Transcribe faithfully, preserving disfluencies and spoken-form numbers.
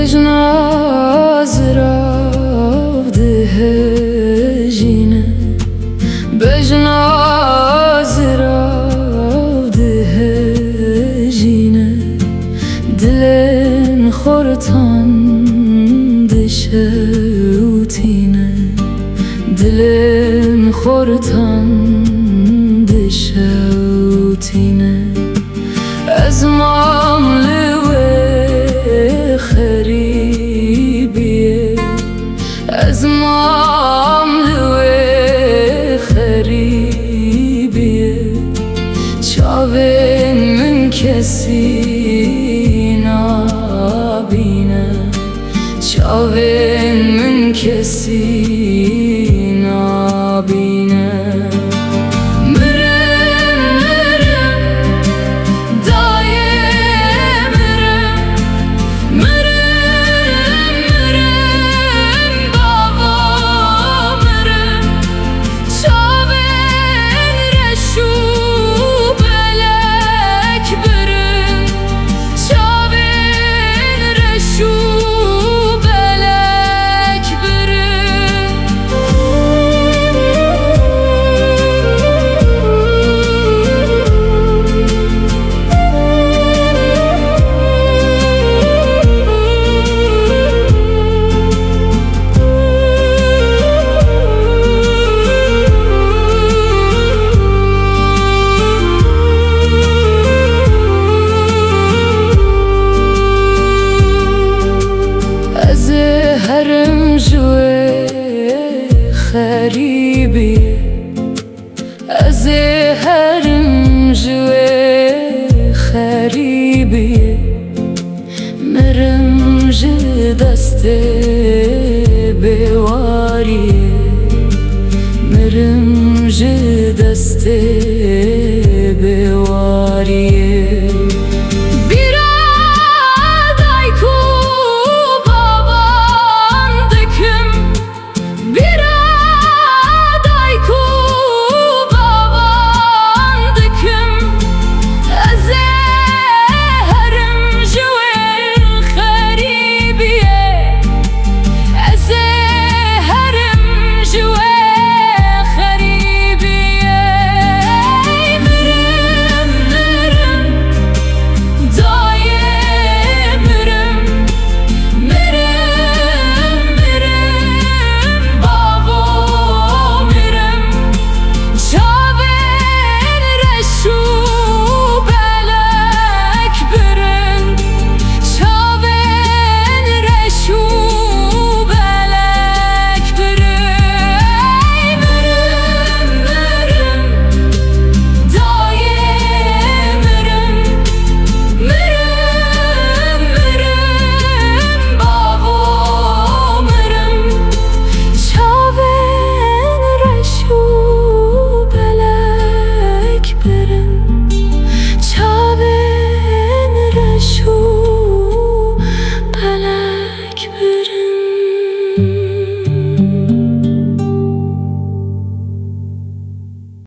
Bejna zirav dihejîne, bejna zirav dihejîne, dilên xortan dişewtîne, dilên xortan dişewtîne. Ez mam li wê xerîbiyê, ez mam li wê xerîbiyê. Çavên min kesî nabîne, çavên min kesî nabîne. Mirim, mirim, dayê mirim, mirim, mirim, bava mirim. Çavên reş û belek birin, çavên reş û belek birin. Ez ê herim ji wê xerîbiyê, ez ê herim ji wê xerîbiyê. Mirim ji destê bêwariyê, mirim ji destê bêwariyê.